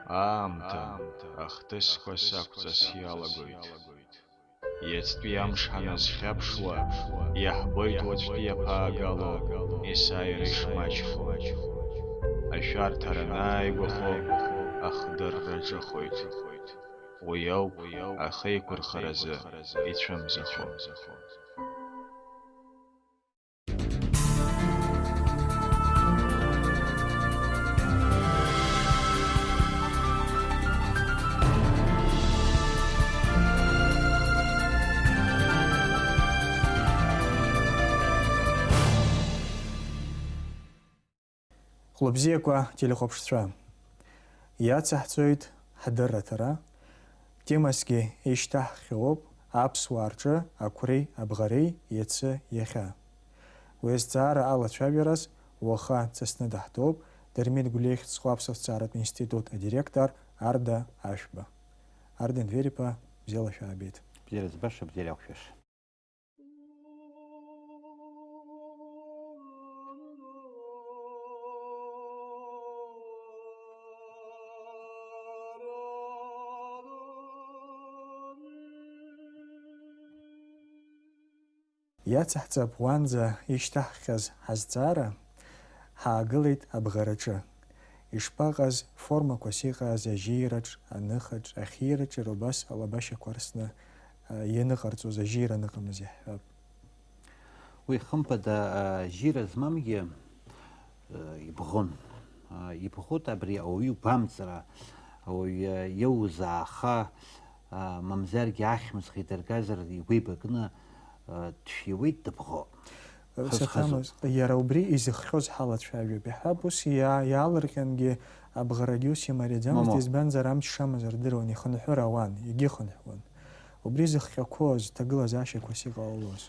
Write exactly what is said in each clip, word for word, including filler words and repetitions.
Аамҭа ахҭысқәа сақәҵас иалагоит. Иацтәи амш ҳаназхьаԥшуа, иаҳбоит уаҵәтәи аԥаагало есааира ишмаҷхо. Ашәарҭара анааигәахо, ахдырра ҿыхоит. Уи ауп ахеиқәырхаразы ицәымзахо. Хәлыбзиақәа телехәаԥшцәа, иацаҳҵоит ҳдырраҭара. Темасгьы ишьҭаҳхьоуп, аԥсуаа рҿы ақәреи абӷареи иацы иахьа. Уи азҵаара алацәажәараз уаха дсасны даҳтәоуп Дырмит Гәлиа ихьӡ зху аԥсуа ҭҵааратә институт адиректор Арда Ашәба. Арда Енвер-иԥа, бзиала шәаабеит. Бзиара збаша, бзиара иақәшәаша. Иацаҳҵап уанӡа ишьҭаҳхьаз ҳазҵаара, ҳаагылеит абӷараҿы. Ишԥаҟаз формақәас иҟаз ажьираҿ, аныхаҿ, ахьираҿ иара убас алабашьақәа рсны, а, ианыҟарҵоз ажьира аныҟамыз иаҳҳәап. Уи хымԥада, а, жьира змамгьы, а, ибӷон. А, ибӷоит абри ауаҩы игәамҵра, ауаҩы иоуз ааха, а, мамзаргьы ахьмыӡӷ идыргазар игәы еибакны, а, дшәиуеит, дыбӷо. Хыз-хызуп. Саҭамыз, иара убри изыхҟьоз ҳалацәажәап. Иаҳҳәап, ус иаа-, иаалырҟьангьы абӷарагьы ус имариаӡамызт, Момо. Избанзар, амч шамаз рдыруан, ихынҳәыр ауан, егьыхынҳәуан. Убри зыхҟьақәоз ҭагылазаашьақәас иҟалалоз.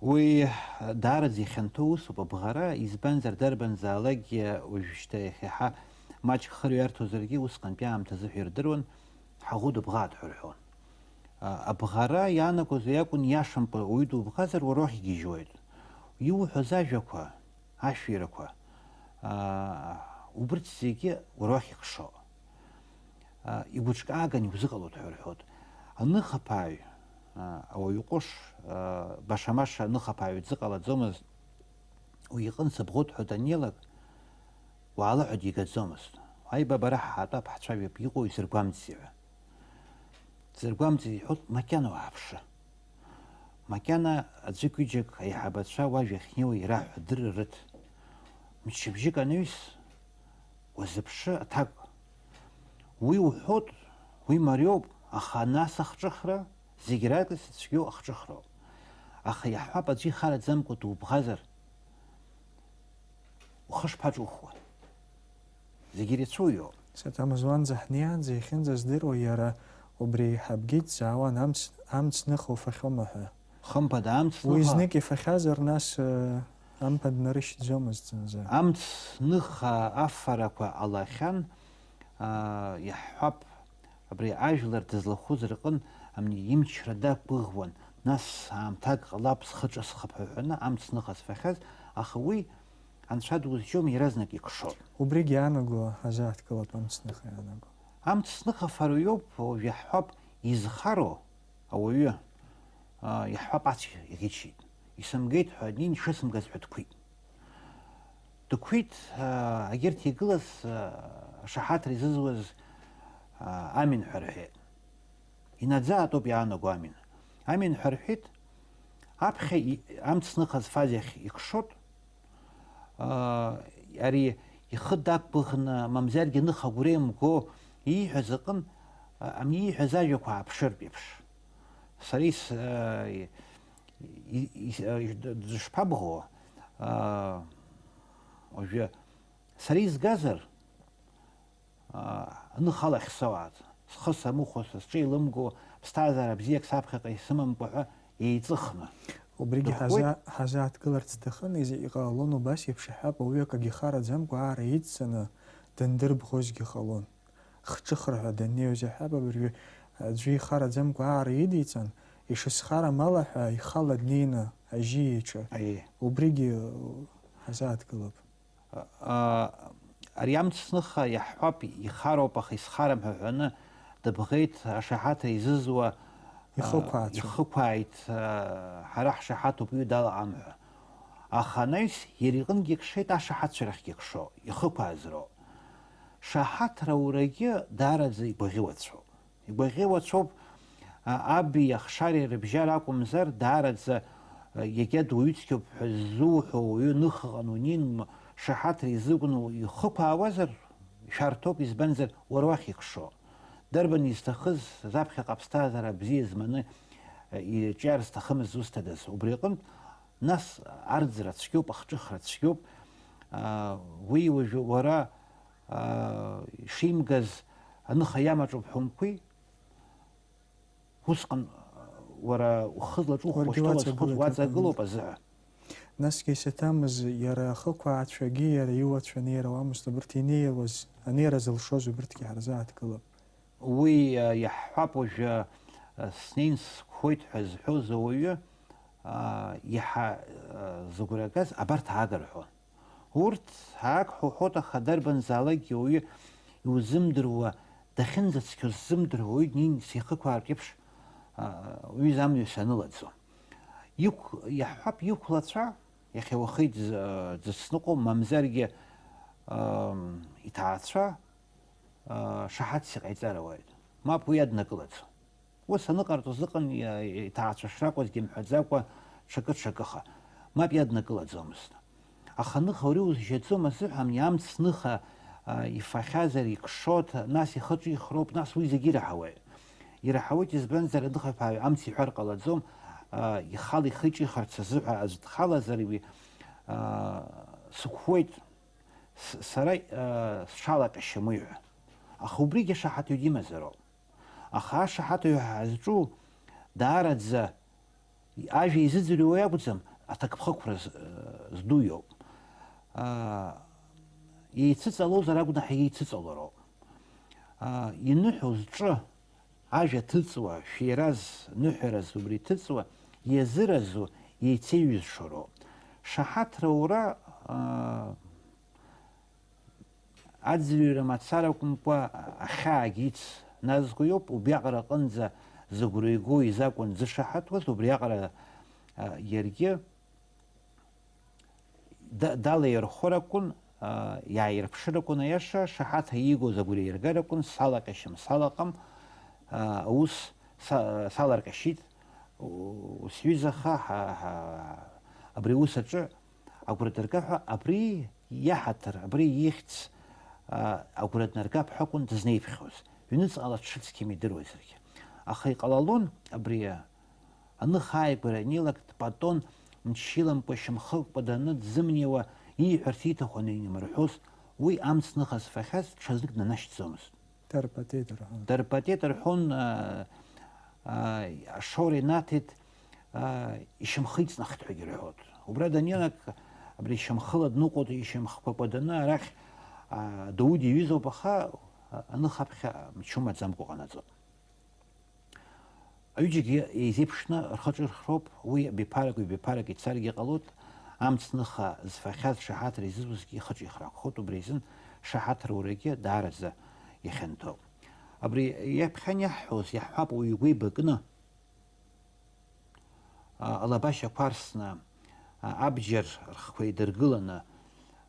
Уи даараӡа ихьанҭоу усуп абӷара, избанзар, дарбанзаалакгьы уажәшьҭа иахьа маҷк хырҩарҭозаргьы, усҟантәи аамҭазы ҳәа ирдыруан, ҳаӷоу дыбӷааит ҳәа рҳәон. А, абӷара иаанагоз уи акәын, иашамкәа уаҩы дубӷазар, уара уахь игьежьуеит. Иуҳәоз ажәақәа, ашәирақәа, а, убырҭ зегьы уара уахь икшо. А, игәыҿкааган иузыҟалоит ҳәа рҳәоит. Аныхаԥааҩ, а, ауаҩы ҟәыш, а, баша-маша аныхаԥааҩ дзыҟалаӡомызт, уи иҟынӡа бӷоит ҳәа даннеилак, уаала ҳәа дигаӡомызт. Аибабара ҳаатәап, ҳцәажәап, иҟоу изыргәамҵзи ҳәа. Дзыргәамҵыз иҳәоит, макьана уааԥшы. Макьана аӡәык-ҩыџьак аиҳабацәа уажә иахьнеиуа ираҳҳәа адырра рыҭ. Мчыбжьык анаҩс, уазыԥшы аҭак. Уи уҳәоит, уи мариоуп, аха нас ахҿыхра, зегь ракәыз цәгьоу ахҿыхроуп. Аха иаҳҳәап, аӡәы ихараӡамкәа дубӷазар, ухы шԥаҿухуа? Зегь ирацәоу иоуп. Саҭамыз, уанӡа ҳнеиаанӡа иахьынӡаздыруа, иара убри аиҳабгьы дҵаауан, амц, амц ныха уфахьоума ҳәа. Хымԥада, амц ныха. Уи знык ифахьазар, нас, э, амԥан днарышьҭӡомызт зынӡа. Амц ныха афарақәа ҟалахьан, аа, иаҳҳәап, абри ажәлар дызлахәыз рҟын амни имчра дақәгәыӷуан, нас аамҭак ҟалап, схы ҿысхып ҳәа ҳәаны амц ныха зфахьаз, аха уи Анцәа дузжьом, иаразнак икшоит. Убригь иаанаго азааҭгылап, амцныха иаанаго. Амцныха фароуп, уажә иаҳҳәап, изхароу ауаҩы, а, иаҳҳәап, ацә иӷьычит. Исымгеит ҳәа, днеин ишысымгаз ҳәа дқәит. Дықәит, а, егьырҭ игылаз, а, ашаҳаҭра изызуаз, а, амин ҳәа рҳәеит. Инаӡаатәуп иаанаго амин. Амин ҳәа рҳәеит, аԥхьа и-, амцныха зфаз иахь икшот, аа, ари ихы дақәгәыӷны, мамзаргьы ныха агәра имго ииҳәаз аҟын, а, ам-, ииҳәаз ажәақәа ааԥшыртә еиԥш. Сара ис-, а, и-, и-, ис-, а, д-, дышԥабӷоу? Аа, уажәы сара изгазар, аа, аныхалахь соуааӡа, схы самыхәо, са сҿы еилымго, ԥсҭазаара бзиак саԥхьаҟа исымамкәа ҳәа еиҵыхны. Убригьы дыхәуеит. Ҳаза-, ҳазааҭгыларц сҭахын, изы иҟалалон убас еиԥш иҳәап, ауаҩы акагьы ихараӡамкәа аара идҵаны дандырбӷозгьы ҟалон. Хҿыхра ҳәа даннеиуаз иҳәап, абыржәы аӡәы ихараӡамкәа аара идиҵан, ишысхарам ала ҳәа ихала днеины ажьи иҿы. Аиеи. Убригьы ҳазааҭгылап. А, Ари амцныха иаҳҳәап, ихароуп, аха исхарам ҳәа ҳәаны дыбӷеит, ашаҳаҭра изызуа, Ихықәаацәа. Ихықәааит, а, ҳара ҳшаҳаҭуп, уи далаҟам ҳәа. Аха анаҩс иара иҟынгьы икшеит, ашаҳаҭцәа рахьгьы икшо, ихықәааз роуп. Шаҳаҭра урагьы даараӡа игәаӷьуацәоуп. Игәаӷьуацәоуп, а, аби ахшареи рыбжьара акәымзар, даараӡа, а, иагьа дуаҩыцқьоуп ҳәа ззуҳәо уаҩы ныхаҟан унин, м-, шаҳаҭра изыгәну ихықәаауазар, шәарҭоуп, избанзар, уара уахь икшо. Дарбан изҭахыз, заԥхьаҟа аԥсҭазаара бзиа зманы, а, иҿиар зҭахымыз зусҭадаз? Убри аҟынтә, нас, арӡра цәгьоуп, ахҿыхра цәгьоуп, а, уи уажәы уара, а, шимгаз аныха иамаҿуп ҳәа умқәи? Усҟан, уара ухы злаҿухуа Уаргьы шьҭа уаҵагылоит уазхәыц-, уаҵагылоуп абри. Азыҳәа. Насгьы исаҭамыз, иара ахықәаацәагьы иара иуацәа анеируамызт, абырҭ инеируаз, анеира зылшоз убырҭгьы ҳарзааҭгылап. Уи, а, иаҳҳәап уажәы, а, снеин сықәхоит ҳәа зҳәоз ауаҩы, а, иаҳа, а, зыгәра газ абарҭ аагар ҳәа. Урҭ аак ҳәа уҳәоит, аха дарбанзаалакгьы ауаҩы иузымдыруа, дахьынӡацқьоу ззымдыруа уаҩы днеин сихықәаартә еиԥш, а, уҩыза амҩа санылаӡом. Иқә-, иаҳҳәап, иқәлацәа, иахьа уахеит дзы-, дзыцныҟәо, мамзаргьы, ам, иҭаацәа, а, шаҳаҭс иҟаиҵар ауеит. Мап, уи аднакылаӡом. Ус аныҟарҵоз ыҟан, иа-, иҭаацәа шракәызгьы мҳәаӡакәа, ҽакы-ҽакыха. Мап иаднакылаӡомызт. Аха ныха уара иузжьаӡом азыҳәан, иамц ныха, а, ифахьазар икшоит, нас ихы ҿихроуп, нас уи зегьы ираҳауеит. Ираҳауеит, избанзар, аныхаԥааҩ амц иҳәар ҟалаӡом, а, ихала ихы иҿихырц азыҳәа аӡә дхалазар уи, а, сықәуеит, с-, сара, а, сҽалаҟьашьам уи ҳәа. Аха убригьы ашаҳаҭыҩ димазароуп. Аха ашаҳаҭыҩ ҳәа ҳазҿу даараӡа ажәа изыӡырҩуа иакәӡам, аҭакԥхықәра з-, зду иоуп. Аа, еицыҵалозар агәнаҳа еицыҵалароуп. Аа, иныҳәоу зҿы, ажәа ҭыҵуа, шәираз, ныҳәараз убри ҭыҵуа, иазыразу, еицеиҩызшо роуп. Шаҳаҭра ура, аа, Аӡырҩра мацара акәымкәа, ахьаагьы ицназго иоуп, убриаҟара аҟынӡа зыгәра игоу изакәын дзышаҳаҭуаз, убриаҟара, а, иаргьы да-, далаирхәыр акәын, а, иааирԥшыр акәын аиаша, шаҳаҭра иигоз агәра иргар акәын, салаҟьашьам, салаҟам, а, аус са-, саларҟьашьит, у-, усҩызаха, ҳа-, ҳа-, абри аус аҿы агәра дырга ҳәа, абри иаҳаҭыр, абри ихьӡ, а, агәра днаргап ҳәа акәын дызнеиԥхьоз, ҩныҵҟала дшыцқьам идыруазаргьы. Аха иҟалалон абри, а, аныхааигәара анилак дпатон, мчыламкәа, шьамхыкәа даны дзымнеиуа, ииҳәарц ииҭаху анинмырҳәоз, уи амц ныха зфахьаз ҽазнык днанашьҭӡомызт. Дарпатеит рҳәон. Дарпатеит рҳәон, а, а, ашоура инаҭеит, а, ишьамхы иҵнахит ҳәагьы рҳәоит. Убра даниалак, абри ишьамхыла дныҟәоит, ишьамхқәа кәаданы арахь, а, Дауд иҩызоуп, аха, а, аныхаԥхьа мчы умаӡамкәа ҟанаҵоит. Аҩыџьагьы еизеиԥшны рхы ҿырхроуп, уи абиԥарак, ҩбаԥарак ицаргьы ҟалоит, амц ныха зфахьаз шаҳаҭра изызузгьы ихы ҿихра акәхоит, убри азын шаҳаҭра урагьы даараӡа ихьанҭоуп. Абри иаԥхьан иаҳҳәоз, иаҳҳәап, уаҩы игәы еибакны, а, алабашьақәа арсны, а, абџьар рхқәа еидыргыланы,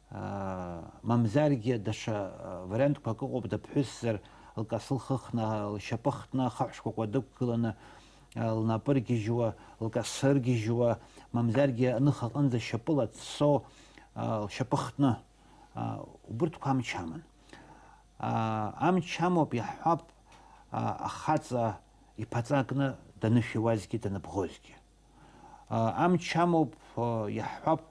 аа, мамзаргьы даҽа, а, вариантқәак ыҟоуп, дыԥҳәысзар, лкасы лхыхны, лшьапы хтны, ахаҳә шкәакәа дықәгыланы, а, лнапы ыргьежьуа, лкасы ыргьежьуа, мамзаргьы аныха аҟынӡа шьапыла дцо, а, лшьапы хтны, а, убырҭқәа амч аман. Аа, амч амоуп, иаҳҳәап, а, ахаҵа иԥаҵа кны данышәиуазгьы даныбӷозгьы. А, амч амоуп, а, иаҳҳәап,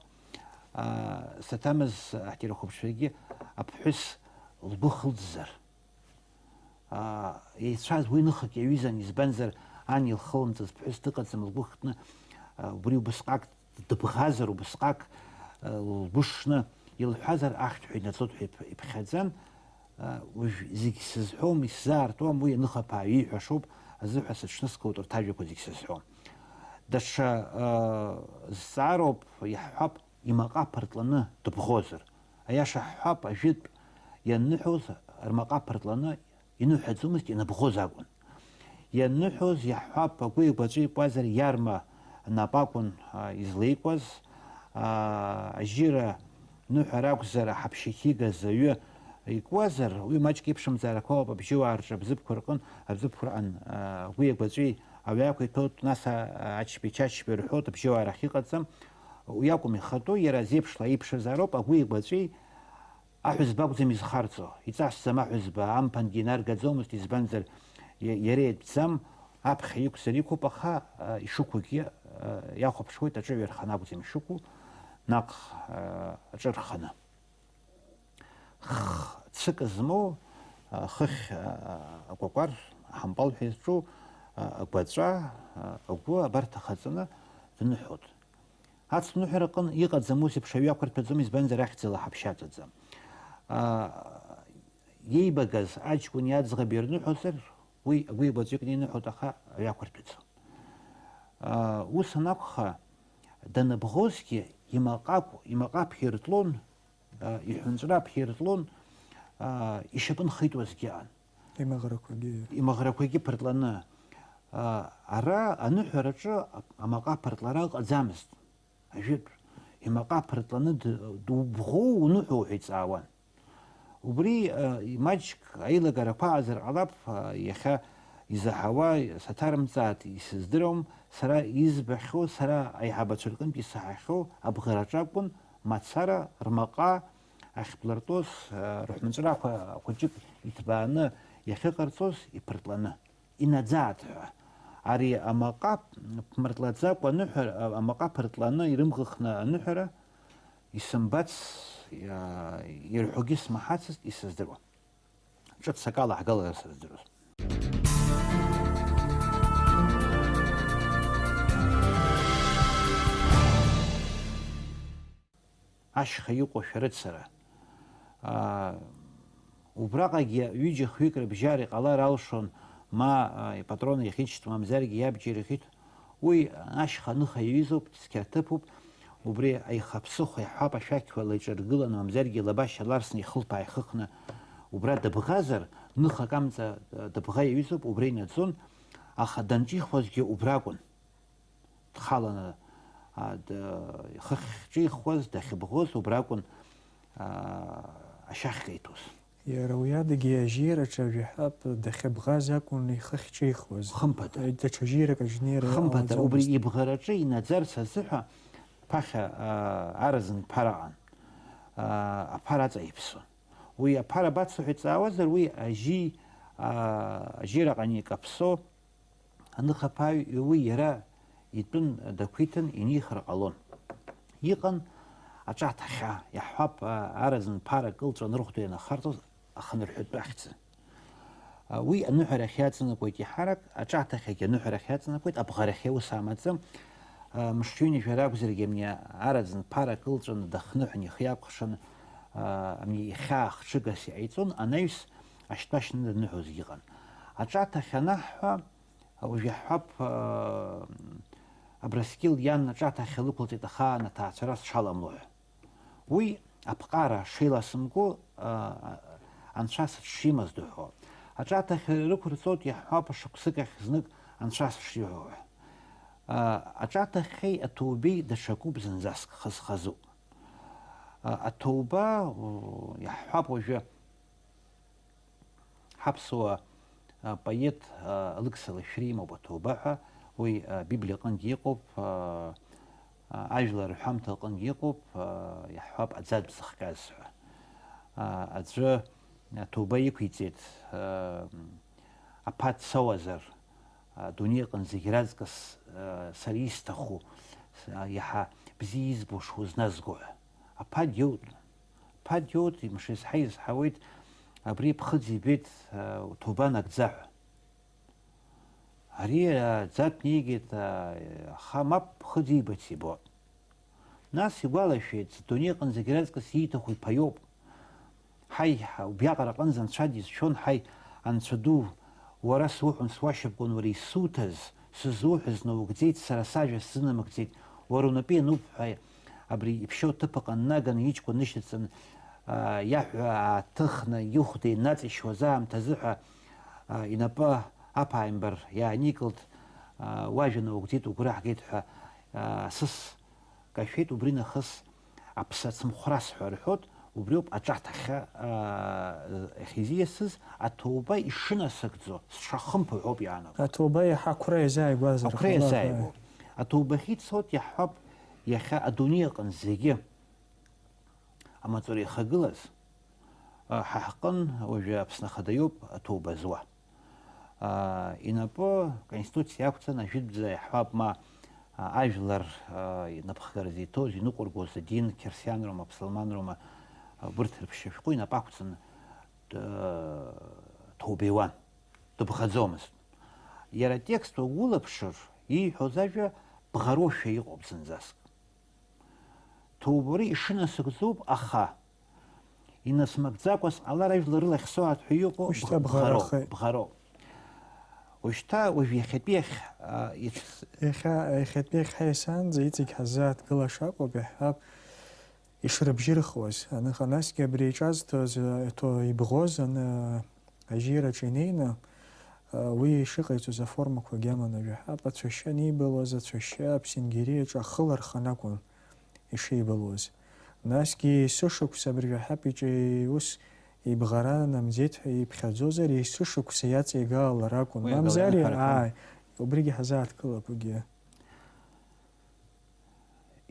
а, саҭамыз аҳҭирахәаԥшцәагьы аԥҳәыс лгәы хылҵзар. А, еицәаз уи ныхак иаҩызан, избанзар, ан илхылымҵыз ԥҳәыс дыҟаӡам, лгәы хтны, а, убри убысҟак дыбӷазар, убысҟак, а, лгәы шны илҳәазар, ахьҭҳәа инаӡоит ҳәа иԥ-, иԥхьаӡан. Уажә зегь сызҳәом, исзаартуам, уи аныхаԥааҩ ииҳәашоуп, азыҳәа сыҽныскылоит урҭ ажәақәа зегь сызҳәом. Даҽа, э, зҵаароуп, иаҳҳәап, имаҟа ԥыртланы дыбӷозар. Аиаша ҳҳәап, ажәытә ианныҳәоз рмаҟа ԥыртланы иныҳәаӡомызт, инабӷоз акәын. Ианныҳәоз, иаҳҳәап, агәи агәаҵәеи куазар, иарма нап акәын, а, излеикуаз, а, ажьира ныҳәар акәзар, аҳаԥшьа иҭигаз аҩы икуазар, уи маҷк иԥшымзаарақәа ыҟоуп, абжьыуаа рҿы абзыԥқәа рҟын, абзыԥқәа рҟын, а, агәи агәаҵәеи ауаҩы ақәиҭәоит, нас, а, ачби-чачби рҳәоит, абжьыуаа рахь иҟаӡам. Уи акәым ихатәу, иара зеиԥшла иԥшызаароуп, агәи агәаҵәеи аҳәызба акәӡам изхарҵо, иҵасӡам аҳәызба, амԥангьы инаргаӡомызт, избанзар, иа-, иара иатәӡам, аԥхьа иқәзар иқәуп, аха, а, ишықәугьы, а, иахәаԥшуеит, аҿыҩархан акәӡам ишықәу, наҟ, а, аҿырханы. Х-, цык змоу, а, хыхь, а, акәакәар, аҳампал ҳәа изҿу, а, агәаҵәа, а, агәы абарҭ ахаҵаны дныҳәоит. Ацныҳәара аҟын иҟаӡам ус еиԥш аҩы ақәырҭәаӡом, избанзар, ахьӡала ҳаԥшьаҵәаӡам. Аа, иеибагаз аҷкәын иаӡӷаб ирныҳәозар, уи агәи-агәаҵәеи кны иныҳәоит, аха аҩы ақәырҭәаӡом. Аа, ус анакәха, даныбӷозгьы имаҟа акә-, имаҟа ԥиртлон, аа, иҳәынҵәра ԥиртлон, аа, ишьапы нхеитуазгьы аан. Имаӷрақәагьы. Имаӷрақәагьы ԥыртланы. А, ара аныҳәараҿы амаҟа аԥыртлара ыҟаӡамызт. Ажәытә, имаҟа аԥыртланы д-, дубӷоу уныҳәоу ҳәа иҵаауан. Убри, а, маҷк аилагарақәа аазар ҟалап, а, иахьа изаҳауа саҭарымҵааит, исыздыруам, сара избахьоу, сара аиҳабацәа рҟынтә исаҳахьоу абӷараҿы акәын, мацара, рмаҟа ахьплыртәоз, а, рҳәынҵәрақәа хәыҷык иҭбааны иахьыҟарҵоз иԥыртланы, инаӡааит ҳәа. Ари амаҟа ԥмыртлаӡакәа аныҳәара, амаҟа ԥыртланы ирымӷыхны аныҳәара исымбац, иа-, ирҳәогьы смаҳацызт, исыздыруам. Ҿыц акала ҳгалазар сыздыруаз. Ашьха иҟоу шәарыцара. Аа, убраҟагьы ҩыџьа-хҩык рыбжьара иҟалар алшон, ма, аа, ипатрон иахьычҭо, мамзаргьы иабџьар иахьыҭ-, уи ашьха аныха иаҩызоуп, цқьа аҭыԥуп, убри аихаԥсыхәа иаҳҳәап, ашәақьқәа лаиҿаргыланы, мамзаргьы илабашьа ларсны, ихылԥа ааихыхны убра дыбӷазар, ныхак амҵа, дыбӷа иаҩызоуп, убра инаӡон, аха данҿихуазгьы убра акәын. Дхаланы, а, д-, ихыхь ҿихуаз, дахьыбӷоз, убра акәын, а, ашьахь каиҭәоз. Иара уи адагьы ажьираҿы ажәаҳәап дахьыбӷаз акәын ихыхь ҿихуаз. Хымԥада. Даҽа жьирак аҿы неира Хымԥада, иҟалаӡомызт. Убри ибӷараҿы инаӡарц азыҳәа ԥахьа, а, араӡын ԥара аҟан. А, аԥара аҵа иԥсон. Уи аԥара бацо ҳәа иҵаауазар, уи ажьи, а, ажьира аҟан икаԥсо, аныхаԥааҩ уи иара итәын дақәиҭын инихыр ҟалон. Иҟан аҿаҭахьа, иаҳҳәап, а, араӡын ԥара кылҵәан рыхәда ианахарҵоз ахынҳәтәы ахьӡын. А, уи аныҳәарахь иаҵанакуеит еиҳарак, аҿаҭахьагьы аныҳәарахь иаҵанакуеит, абӷарахьы ус амаӡам. А, мышҩынҩажәа ракәзаргьы, амни араӡын ԥара кылҵәаны дахныҳәан ихы иакәхшаны, а, амни ихьаа хҽыгас иҟаиҵон, анаҩс ашьтәа шьны даныҳәозгьы ыҟан. Аҿаҭахь анаҳҳәа, Уажә иаҳҳәап, аа, Абрыскьыл иан аҿаҭахьа лықәылҵеит ахаан аҭаацәара сшаламло ҳәа. Уи аԥҟара шеиласымго, аа, анцәа сыҽшимаз дыҳәо. Аҿаҭахьа рықәырҵоит, иаҳҳәап, шықәсык ахь знык анцәа сышиҳәо ҳәа. Аа, аҿаҭахьеи аҭоубеи даҽакуп зынӡаск, хаз-хазуп. Аа, аҭоуба, уу, иаҳҳәап, уажәы Ҳаԥсуа, а, поет, а, Алықьса Лашәриа имоуп аҭоуба ҳәа, уи, а, Библиаҟынгьы иҟоуп, а, а, ажәлар рҳәамҭа аҟынгьы иҟоуп, а, иаҳҳәап, аӡатә зыхҟьаз ҳәа. А, аӡәы аҭоуба иқәиҵеит, а, аԥа дцауазар, а, адунеи аҟны зегь раҵкыс, а, сара исҭаху, с-, а, иаҳа бзиа избо шузназго ҳәа. Аԥа диоут. Ԥа диоут, мшизҳа изҳауеит, абри ԥхыӡ ибеит, а, уҭоуба нагӡа ҳәа. Ари, а, ӡатә неигеит, а, аха мап, ԥхыӡ иибац ибо. Нас игәалашәеит, дунеи аҟны зегь раҵкыс ииҭаху иԥа иоуп. Ҳаи, ҳа, убриаҟара аҟынӡа анцәа дизшәон, ҳаи, анцәа ду, уара суҳәон, суашьапкуан, уара исуҭаз, сызуҳәаз наугӡеит, сара сажәа сзынамыгӡеит, уара унапы иануп ҳәа абри иԥшьоу аҭыԥ аҟны наганы иҷкәын нышьаҵаны, иаҳәа ааҭыхны ихәда инаҵишьуаз аамҭазы ҳәа, инапы аԥааимбар иааникылт, уажәа наугӡеит, угәы раҳгеит ҳәа, сыс кашәеит, убри нахыс аԥсы ацымхәрас ҳәа рҳәоит, убриоуп аҿаҭахьа, иахьизиасыз, аҭоуба ишынасыгӡо сшахымԥо ҳәоуп иаанаго. Аҭоуба иаҳа ақәра иазааигәазар Ақәра ҟалап, иазааигәоуп. Аҭоубахьы ицоит иаҳҳәап, иахьа адунеи аҟны зегьы амаҵура ихагылаз, ҳа ҳҟын уажәы Аԥсны Ахада иоуп аҭоуба зуа. Инапы Конституциа иақәҵан, ажәытәӡа иаҳҳәап, ма ажәлар инапхгара зиҭоз, иныҟәыргоз адин, қьырсианроума, ԥсылманроума, убырҭ рыԥшьа шәҟәы инапы ақәҵан, ҭоубеиуан, дыбӷаӡомызт. Иара атекст уагәылаԥшыр, ииҳәоз ажәа бӷароушәа иҟоуп зынӡаск. Ҭоубари ишынасыгӡоуп, аха инасмыгӡакәа сҟалар ажәлар рылахь соуаат ҳәа иҟоу Ушьҭа бӷ-, бӷароуп, бӷарахеит. Бӷароуп. Ушьҭа уажә иахьатәи иахь, а, ицәс- Иахьа, иахьатәи иахь ҳаиасаанӡа иҵегь ҳаззааҭгылаша акәуп, иаҳҳәап, ишрыбжьырхуаз. Аныха насгьы абри иҿазҭоз, а, иҭо-, ибӷоз аны, ажьираҿы инеины, уи ишыҟаиҵоз аформақәагьы аман, ажәаҳәап, ацәашьы анибылуаз, ацәашьы аԥсенгьери аҿы ахы ларханы акәын ишибылуаз. Насгьы есышықәса абыржәаҳәап иҿы ус ибӷара намӡеит ҳәа иԥхьаӡозар, есышықәса иаҵеигалалар акәын. Уи Мамзар, агалеиқәара акәын. Ааи, убригьы ҳазааҭгылап уигьы.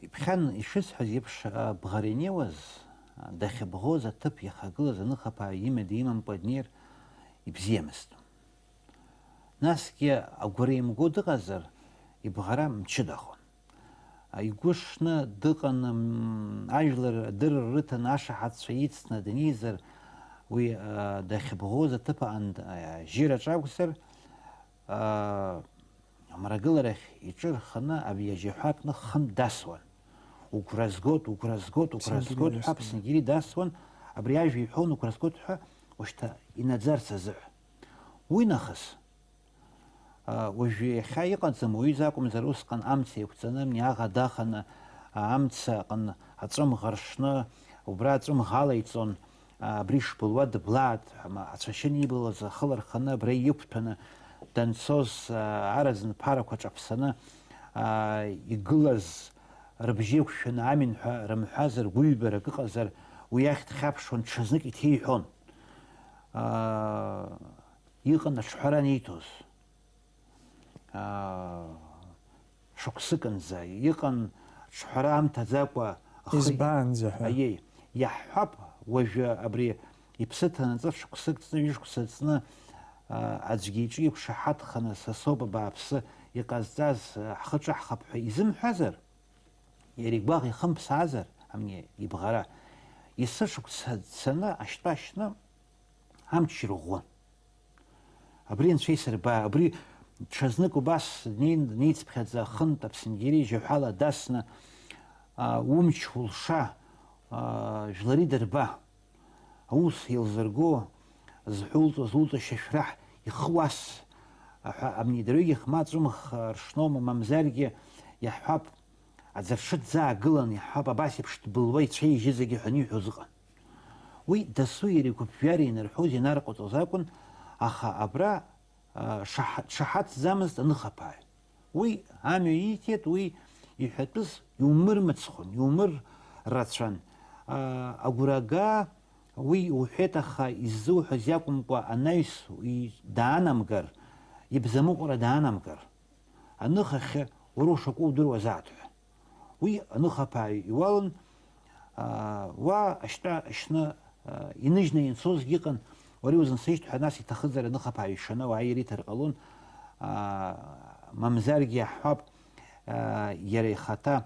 Иԥхьан ишысҳәаз еиԥш, а, бӷара инеиуаз, а, дахьыбӷоз аҭыԥ иахагылаз аныхаԥааҩ имҩа димамкәа днеир ибзиамызт. Насгьы агәра имго дыҟазар, ибӷара мчыдахон. А, игәы шны дыҟан, м, ажәлар адырра рыҭаны, ашаҳаҭцәа ицны днеизар, уи, а, дахьыбӷоз аҭыԥ аан-, а, жьыраҿ акәзар, а, Амрагыларахь иҿы рханы абри ажьаҳәа акны хынтә дасуан. Угәра згоит, угәра згоит, угәра Аԥсынгьери згоит ҳәа дасуан. Аԥсынгьери дасуан, абри ажәа иҳәон, угәра згоит ҳәа, ушьҭа инаӡарц азыҳәа. Уи нахыс, а, уажәы иахьа иҟаӡам, уаҩы изакәымзар усҟан амца еиқәҵаны, амни аӷа даханы, а, амца аҟны аҵәымӷ аршны, убра аҵәымӷ алаиҵон, абри шбылуа дыблааит, ацәашьы анибылуаз ахы ларханы абра иқәҭәаны данцоз, араӡын ԥарақәа ҿаԥсаны игылаз рыбжьы еиқәшәаны амин ҳәа рымҳәазар, гәыҩбарак ыҟазар, уи ахь дхьаԥшуан, ҽазнык иҭеиҳәон. Иҟан аҿҳәара аниҭоз. Аа, шықәсыкынӡа иҟан, ҿҳәара амҭаӡакәа ахы Избанзар ҳәа. Аиеи, иаҳҳәап, уажәы абри иԥсы ҭанаҵы шықәсык ҵны, ҩышықәса ҵны, аа, аӡәгьы иҿы иқәшаҳаҭханы са соуп абааԥсы иҟазҵаз, аа, ҳхы ҿаҳхап ҳәа изымҳәазар, иара игәаӷ ихымԥсаазар, амни ибӷара, есышықәса цаны ашьтәа ашьны амч ирӷәӷәон. Абри анцәа исырба, абри ҽазнык убас днеин, днеицыԥхьаӡа, хынтә аԥсынгьери жьаҳәала дасны, а, умч улша, а, жәлари дырба. Аус еилзырго, зҳәы улҵуа, зулҵуа шьашәраҳ ихы уас, аҳәа, амни дырҩегьых ма аҵәымӷ ршноума, мамзаргьы иаҳҳәап, аӡыршы дзаагылан, иаҳҳәап, абас еиԥш дбылуа ицәеижьызегьы ҳәа аниҳәоз ыҟан. Уи дасу иара игәыԥжәара инарҳәоз ианарҟаҵоз акәын, аха абра, а, шаҳ-, дшаҳаҭӡамызт аныхаԥааҩ. Уи амҩа ииҭеит, уи иҳәатәыз иумырмыцхәын, иумыррацәан. А, агәра га, уи уҳәеит, аха иззуҳәаз иакәымкәа, анаҩс уи даанамгар, ибзамыҟәра даанамгар, аныхахьы уара ушакәу удыруазаат ҳәа. Уи аныхаԥааҩ иуалын, аа, уа ашьтәа ашьны, аа, иныжьны ианцозгьы ыҟан, уара иузынсыжьт ҳәа, нас иҭахызар аныхаԥааҩ ишаны ауаа ириҭар ҟалон, аа, мамзаргьы иаҳҳәап, аа, иара ихаҭа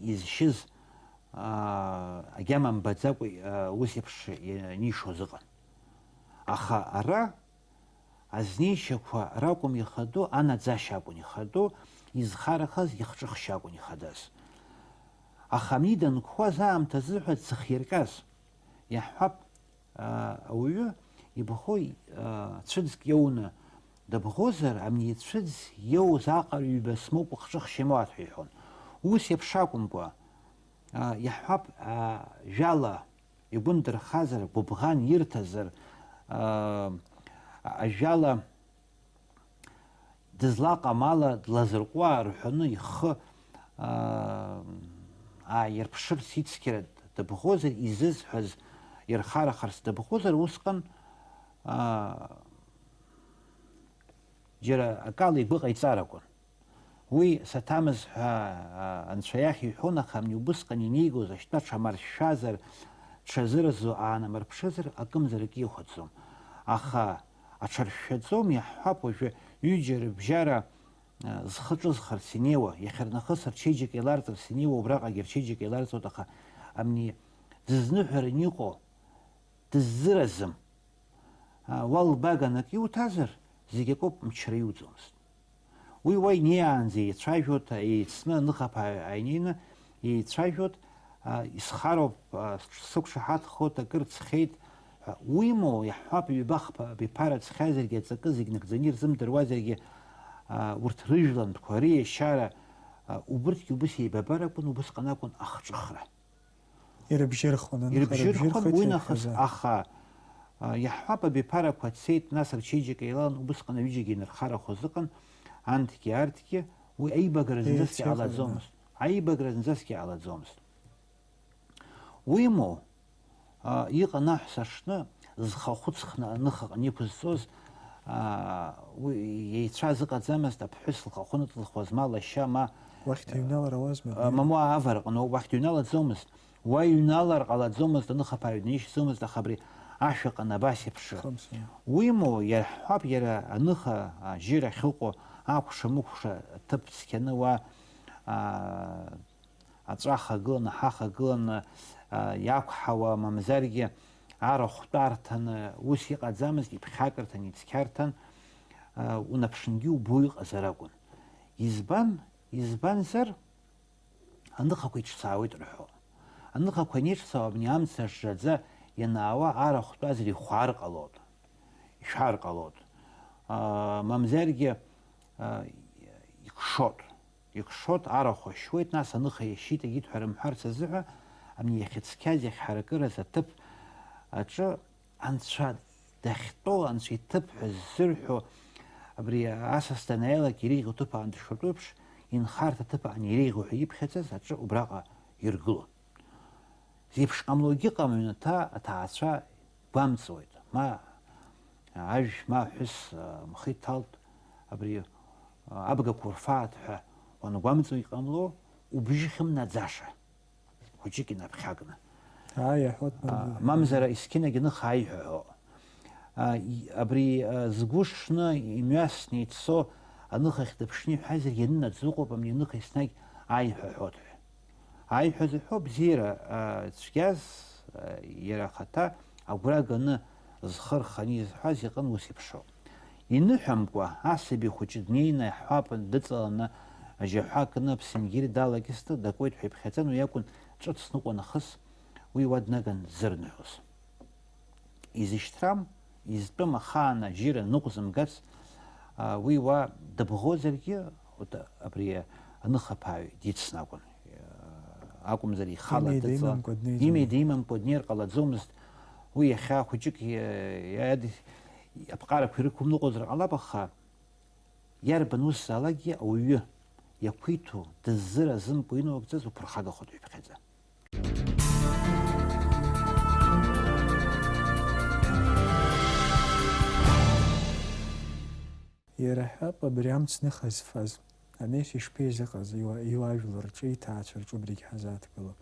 изшьыз, аа, агьама мбаӡакәа, аа, ус еиԥш ианишоз ыҟан. Аха ара Азнеишьақәа ракәым ихадоу, анаӡашьа акәын ихадоу, изхарахаз ихҿыхшьа акәын ихадаз. Аха амни данқәхаз аамҭазы ҳәа дзыхирҟьаз, иаҳҳәап, аа, ауаҩы ибӷои, аа, цәыӡк иоуны дыбӷозар, амни цәыӡ иоуз аҟара ҩба смоуп, ухҿыхшьа имоуат ҳәа иҳәон. Ус еиԥш акәымкәа, аа, иаҳҳәап, аа, жәала, Игәы ндырхазар, гәыбӷан ирҭазар, аа, ажәала, дызлаҟам ала длазырҟәуа рҳәоны ихы, аа, ааирԥшырц ицқьара дыбӷозар, изызҳәаз ирхарахарц дыбӷозар, усҟан, аа, џьара акала игәы ҟаиҵар акәын. Уи саҭамыз ҳәа, а, анцәа иахь иҳәон, аха абни убысҟан инеигоз ашьтәа ҽамаршәшәазар, ҽазыразу аанамырԥшызар, акымзарак ихәаӡом. Аха аҽаршәшәаӡом, иаҳҳәап, уажәы ҩыџьа рыбжьара, а, зхы ҿызхырц инеиуа, иахьарнахыс рчеиџьыка еиларҵарц инеиуа, убраҟагьы рчеиџьыка еиларҵоит, аха абни дызныҳәаран иҟоу дыззыразым. А, уа лбага анакы иуҭазар, зегь акоуп, мчра иуӡомызт. Уи уа инеиаанӡа еицәажәоит, еицны аныхаԥааҩ ааинеины еицәажәоит, а, исхароуп, а, сҽ-, сықәшаҳаҭхоит, акыр ҵхеит ҳәа. Уимоу, иаҳҳәап, ҩба-хԥа абиԥара ҵхьазаргьы, аҵакы зегь нагӡаны ирзымдыруазаргьы, а, урҭ рыжәлантәқәа, риашьара, а, убырҭгьы убыс еибабар акәын, убысҟан акәын ахҿыхра. Ирыбжьырхон, аныха Ирыбжьырхон, рыбжьырхеит уи нахыс, ҳәа. Аха, а, иаҳҳәап, абиԥарақәа цеит, нас рчеиџьыка еилан, убысҟан аҩыџьагьы инырхарахоз ыҟан, анҭгьы арҭгьы, уи аибагара зынӡаскгьы Еицеиҳаны. Ҟалаӡомызт. Аибагара зынӡаскгьы ҟалаӡомызт. Уимоу, а, иҟан аҳәса аҽны, зхахәы ҵхны аныхаҟны иқәызҵоз, аа, уи еицәаз ыҟаӡамызт, аԥҳәыс лхахәы ныҵылхуаз, ма лашьа, ма Уахь дыҩналар ауазма, а, бзиа? Мамоу, авараҟны ауп, уахь дыҩналаӡомызт. Уа иҩналар ҟалаӡомызт, аныхаԥааҩ днеишьӡомызт, аха абри ашәаҟны абас еиԥш. Хымз, уимоу, иаҳҳәап, иара аныха, а, жьыр ахьыҟоу, акәша-мыкәша ҭыԥ цқьаны уа, а, аҵәа ахагыланы, аҳа ахагыланы, а, иақәҳауа, мамзаргьы арахә тәарҭаны, ус иҟаӡамызт, иԥхьакырҭан, ицқьарҭан, а, унаԥшынгьы убо иҟазар акәын. Избан? Избанзар, аныхақәа иҿцаауеит рҳәо. Аныхақәа анеиҿцаауа, абни амца жжаӡа ианаауа арахә тәазар ихәаар ҟалоит, ишәар ҟалоит. А, мамзаргьы, а, икшоит. Икшоит, арахә ашьуеит, нас аныха иашьит, егьит ҳәа рымҳәарц азыҳәа, абни иахьыцқьаз, иахьҳаракыраз аҭыԥ аҿы анцәа дахьтәоу, анцәа иҭыԥ ҳәа ззырҳәо, абри асас данааилак иреиӷьу ҭыԥ аан дшатәу еиԥш, инхарҭа ҭыԥ аан иреиӷьу ҳәа иԥхьаӡаз аҿы убраҟа иргылон. Зеиԥш ҟамлогьы ыҟам, аҩнаҭа аҭаацәа гәамҵуеит, ма ажә, ма аҳәыс, а, мхы иҭалт, абри, а, абгақәа урфааит ҳәа уангәамҵуа иҟамло, убжьы хьымнаӡаша, хәыҷык инаԥхьакны. Ааи, иаҳәоит, А, мамзар. Мамзар есқьынагь аныха аиҳәа ҳәо. А, и-, абри, а, згәы шны имҩасны ицо аныхахь дыԥшны иҳәазаргьы, ианынаӡо ыҟоуп, абни аныха еснагь аиҳәа ҳәоит ҳәа. Аиҳәа зыҳәо бзиара, а, цәгьаз, а, иара ахаҭа агәра ганы зхы рханы изҳәаз иҟын ус еиԥшу. Иныҳәамкәа, асаби хәыҷы днеины аҳәапан дыҵаланы, ажьаҳәа кны аԥсынгьыр далакьысны дакуеит ҳәа иԥхьаӡан, уи акәын ҿыц ныҟәа нахыс уи уа днаган дзырныҳәоз. Изышьҭрам, изтәым ахаан ажьыра ныҟәзымгац, а, уи уа дыбӷозаргьы, ута-, абри аныхаԥааҩ дицны акәын. Акәымзар, ихала Имеи дыҵалан. Димамкәа днеиӡом. Имеи димамкәа днеир ҟалаӡомызт. Уи иахьа хәыҷык, э, иад-, аԥҟарақәа ирықәымныҟәозар ҟалап, аха иарбан усзаалакгьы ауаҩы иақәиҭу, дыззыразымкуа иналыгӡаз уԥырхагахоит ҳәа иԥхьаӡа. Иара ҳәап абри амцныха зфаз, анеишь ишԥеизыҟаз, иуа-, иуаажәлар рҿы, иҭаацәа рҿы убригь ҳазааҭгылап.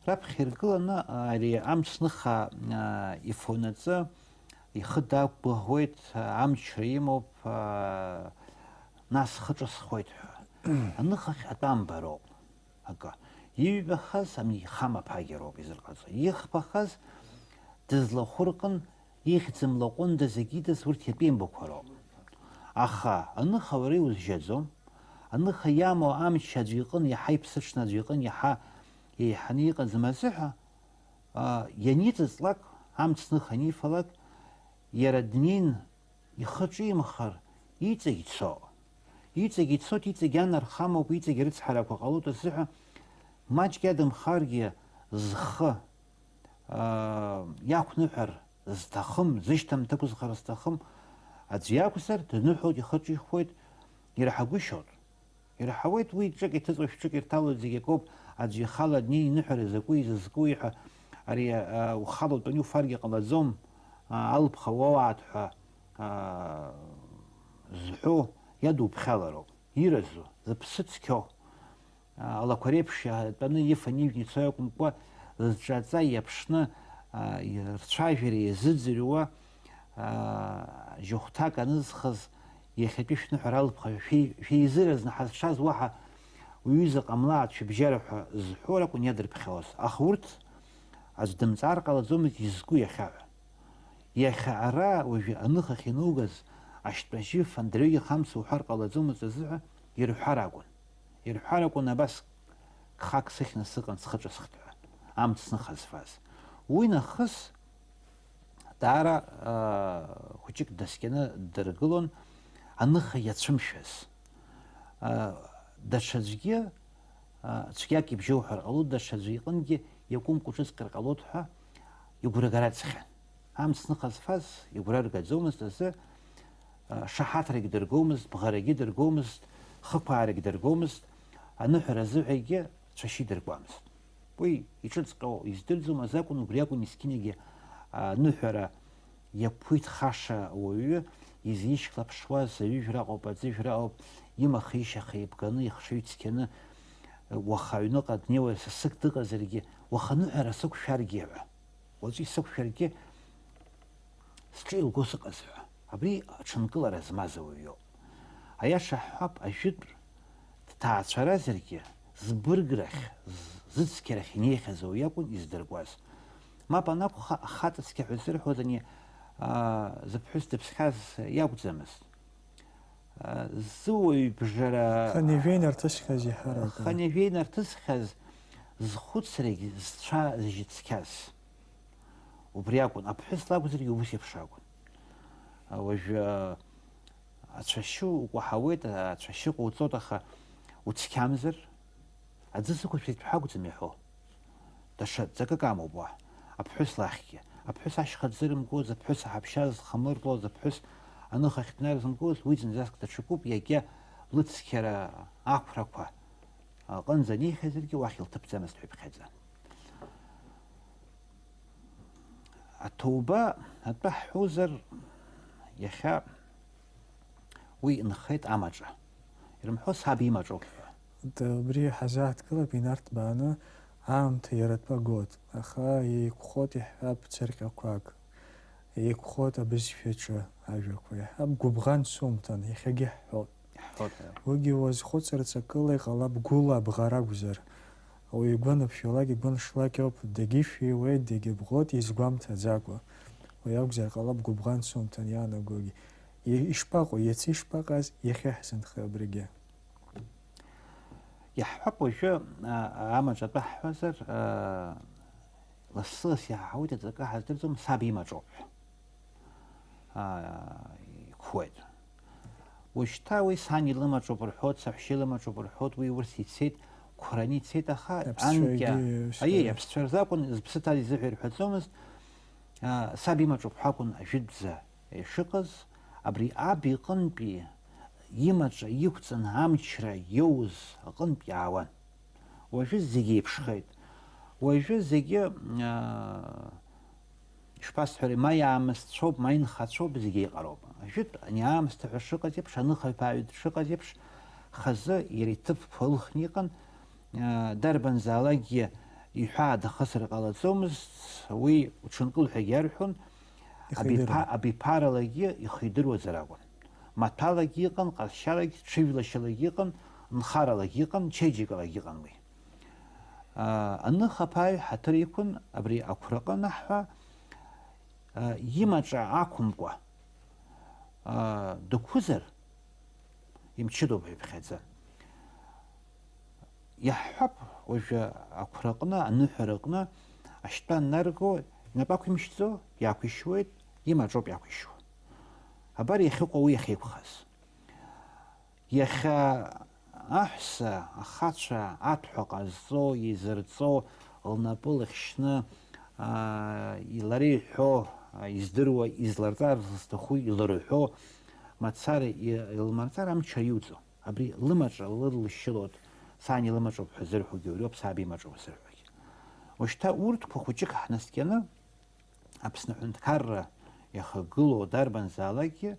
Раԥхьа иргыланы ари амцныха, аа, ифонаҵы ихы дақәгәыӷуеит, амчра имоуп, аа, нас схы ҿысхуеит ҳәа. Аныхахь атәамбароуп акы. Иҩбахаз ани ихама ԥагьароуп изырҟаҵо. Ихԥахаз дызлахәырҟын, ихьӡ млаҟәында зегьы идыз урҭ иатәеимбақәа роуп. Аха аныха уара иузжьаӡом, аныха иамоу амч аӡәы иҟын иаҳа иԥсыҽны, аӡәы иҟын иаҳа еиҳаны иҟаӡам азыҳәа, а, ианиҵыҵлак, амцныха анифалак, иара днеин ихы ҿимхар, иҵегь цо. Иҵегь ицоит, иҵегь анархамоуп, иҵегь рыцҳарақәа ҟалоит азыҳәа, маҷк иадамхаргьы, зхы, аа, иақәныҳәар зҭахым, зышьҭамҭа ықәызхар зҭахым аӡә иакәзар, дныҳәоит, ихы ҿихуеит, ирҳагәышьоит. Ирҳауеит уи, ҿык иҭыҵуа шәҿык ирҭалоит, зегь акоуп, аӡә ихала днеин иныҳәара закәи, изызкуи ҳәа, ари, аа, ухала утәаны иуфаргьы ҟалаӡом, аа, алԥха уоуааит ҳәа, аа, зҳәо иадуԥхьалароуп. Иразу, зыԥсы цқьоу, алақәа реиԥш иаатәаны ифан ижәны ицо акәымкәа, зҿаҵа иаԥшны, рцәажәара иазыӡырҩуа, жьыхәҭак анызхыз, иахьатәи шәныҳәара алԥха шәеи-, шәеизыразны ҳазшаз уаҳа уҩыза ҟамлааит шәыбжьара ҳәа зҳәо ракәын иадырԥхьауаз. Аха урҭ аӡә дымҵаар ҟалаӡомызт изку иахьа ҳәа. Иахьа ара уажәы аныхахь инугаз, ашьтәа жьы фан дырҩегьых амца уҳәар ҟалаӡомызт азыҳәа ирҳәар акәын. Ирҳәар акәын абас, гхак сыхьны сыҟан схы ҿысхт ҳәа, амц сныха зфаз. Уи нахыс даара, аа, хәыҷык даскьаны ддыргылон аныха иацәымшәаз. Аа, даҽаӡәгьы, аа, цәгьак ибжьоуҳәар ҟалоит, даҽаӡәы иҟынгьы иакәымкәа ҿыцҟьар ҟалоит ҳәа игәра гараӡхьан. Амц ныха зфаз игәра ргаӡомызт азы, а, шаҳаҭрагь дыргомызт, бӷарагьы дыргомызт, хықәаарагь дыргомызт, аныҳәара азыҳәагьы цәашьы идыркуамызт. Уи иҿыҵҟьоу издырӡом азакәын, убри акәын есқьынагьы аныҳәара иақәиҭхаша ауаҩы изишьклаԥшуаз, аҩыжәра ыҟоуп, аӡыжәра ыҟоуп, имаха-ишьаха еибганы, ихшыҩ цқьаны, уаха аҩныҟа днеиуа сасык дыҟазаргьы, уаха аныҳәара сықәшәаргьы ҳәа. Уаҵәы исықәшәаргьы, сҿы илго сыҟаз ҳәа. Абри аҽынкылара змаз ауаҩ иоуп. Аиаша ҳҳәап, ажәытә дҭаацәаразаргьы, збырграхь, з-, зыцқьарахь инеихьаз ауаҩ иакәын издыркуаз. Мап анакәха, ахаҵа цқьа ҳәа ззырҳәоз ани, аа, зыԥҳәыс дыԥсхьаз иакәӡамызт. Зыуаҩыбжара Ханижәеи нарҭысхьаз иаҳаракын. Ханижәеи нарҭысхьаз зхәыцрагь зцәа зжьыцқьаз. Убри акәын, аԥҳәыс лакәзаргьы ус еиԥш акәын. Уажәы ацәашьы укәаҳауеит, ацәашьы ҟауҵоит, аха уцқьамзар, аӡы сықәышәеит ҳәа акәӡам иаҳәо. Даҽа ҵакык амоуп уа, аԥҳәыс лахьгьы. Аԥҳәыс ашьха дзырымгоз, аԥҳәыс аҳаԥшьа зхамыртлоз, аԥҳәыс аныхахь днарзымгоз, уи зынӡаск даҽакуп, иагьа лыцқьара ақәрақәа аҟынӡа анихьазаргьы, уахь илҭыԥӡамызт ҳәа иԥхьаӡан. Аҭоуба атәы ҳҳәозар, иахьа уи инхеит амаҿа. Ирымҳәо саб имаҿоуп ҳәа. Д-, убри ҳазааҭгылап инарҭбааны аамҭа иара атәы агоит, аха еиқәхоит иаҳҳәап цәырҟьақәак, еиқәхоит абызшәаҿы ажәақәа, иаҳҳәап гәыбӷан сумҭан, иахьагьы ҳҳәоит. Иаҳҳәоит, ҳәа. Уигьы уазхәыцырц акыла иҟалап гәыла абӷара акәзар. Ауаҩы игәы аныԥшәалак, игәы аншлак ауп, дагьышәиуеит, дагьыбӷоит изгәамҭаӡакәа. Уи акәзар ҟалап гәыбӷан сумҭан иаанагогьы. И-, ишԥаҟоу, иацы ишԥаҟаз, иахьа ҳзынхеи абригьы? Иаҳҳәап уажәы, а, амаҿ атәы ҳҳәозар, а, лассы-ласс иаҳауеит аҵакы ҳаздырӡом, саб имаҿоуп ҳәа. Аа, иқәхоит. Ушьҭа уи сан илымаҿоуп рҳәоит, саҳәшьа илымаҿоуп рҳәоит, уи урҭ ицеит, қәраны ицеит, аха Аԥсцәа анкьа, егьи, аиеи, ишьҭа. Аԥсцәа рзы акәын, зыԥсы ҭаз изыҳәа ирҳәаӡомызт, аа, саб имаҿоуп ҳәа акәын ажәытәӡа ишыҟаз, абри аб иҟынтәи имаҿа иқәҵаны амчра иоуз аҟынтә иаауан. Уажәы зегь еиԥшхеит. Уажәы зегьы, аа, ишԥасҳәари, ма иаамысҭцәоуп, ма инхацәоуп, зегь еиҟароуп. Ажәытә ани аамысҭа ҳәа шыҟаз еиԥш, аныхаҩԥааҩ дшыҟаз еиԥш, хазы иара иҭыԥқәа ылхны иҟан, аа, дарбанзаалакгьы иҳәаа дахысыр ҟалаӡомызт, уи уҽынкыл ҳәагьы иарҳәон, Ихы абиԥа-, идыруан. Абиԥаралагьы ихы идыруазар акәын. Маҭәалагьы иҟан, ҟазшьалагь, ҽыжәлашьалагь иҟан, нхаралагь иҟан, чеиџьыкалагь иҟан уи. Аа, аныхаԥааҩ ҳаҭыр иқәын абри ақәраҟы анаҳҳәа, аа, имаҿа ақәымкәа, аа, дықәызар, имчыдоуп ҳәа иԥхьаӡа. Иаҳҳәап, уажәы ақәраҟны, аныҳәараҟны ашьтәа аннарго, инапы ақәимшьӡо, иақәишьуеит, имаҿоуп иақәишьуа. Абар иахьыҟоу уи иахьеиқәхаз. Иахьа аҳәса, ахацәа аҭәҳәа ҟазҵо, изырҵо, лнапы лыхьшьны, аа, лара иҳәо, аа, издыруа, изларҵар зҭаху илырҳәо мацара и-, илмарҵар амч аиуӡо. Абри лымаҿа лыдылшьылоит, сани лымаҿоуп ҳәа зырҳәогьы убриоуп, саби имаҿоуп зырҳәогьы. Уажәшьҭа урҭқәа хәыҷык ҳнаскьаны, Аԥсны аҳәынҭқарра иахагылоу дарбанзаалакгьы,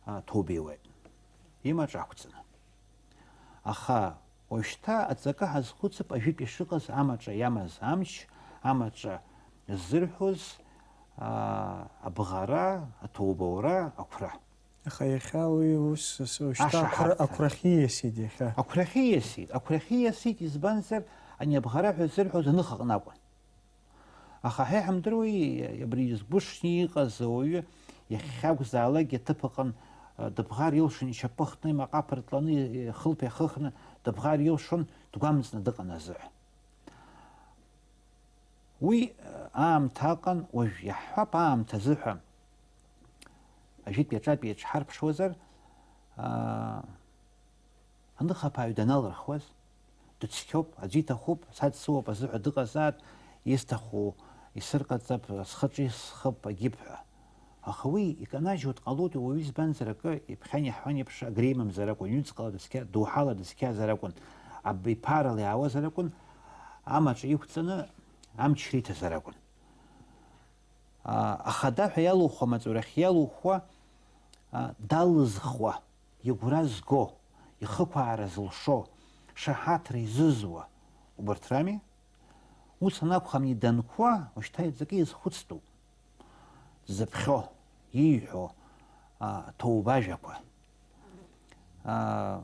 а, ҭоубеиуеит, имаҿ ақәҵаны. Аха уажәшьҭа аҵакы ҳазхәыцып ажәытә ишыҟаз амаҿа иамаз амч, амаҿа ззырҳәоз, аа, абӷара, аҭоубаура, ақәра. Аха иахьа уи ус, ус, уажәшьҭа ақәра-, ашаҳаҭра. Ақәрахьы ииасит иахьа. Ақәрахьы ииасит, ақәрахьы ииасит, избанзар, ани абӷара ҳәа ззырҳәоз аныхаҟны акәын. Аха ҳа иҳамдыруеи, абри згәы шны иҟаз ауаҩы иахьхьакәзаалакгьы аҭыԥ аҟын, а, дыбӷар илшон, ишьапы хтны, имаҟа ԥыртланы, ихылԥа иахыхны дыбӷар илшон, дгәамҵны дыҟан азыҳәа. Уи, а, аамҭа аҟан, уажә иаҳҳәап аамҭа азыҳәа. Ажәытәи аҿатәи еиҿҳарԥшуазар, а, Аныхаԥааҩ даналырхуаз, дыцқьоуп, аӡәы иҭахуп, садсыуоуп азыҳәа дыҟазаап, исҭаху исырҟаҵап, схаҿы исхып, агьып ҳәа. Аха уи иканажьуа дҟалоит, уаҩы избанзар акы, иԥхьан иаҳҳәан еиԥш, агреимамзар акәын, ҩныҵҟала дыцқьа-, доуҳала дыцқьазар акәын, аб-, иԥарала иаауазар акәын, амаҿ иқәҵаны амч риҭазар акәын. А, ахада ҳәа иалухуа, амаҵурахь иалухуа, а, далызхуа, игәра зго, ихықәаара зылшо, шаҳаҭра изызуа, убарҭ рами? Ус анакәхамни данқәа, ушьҭа иҵакы иазхәыцтәуп. Дзыԥхьо, ииҳәо, а, ҭоуба ажәақәа. А,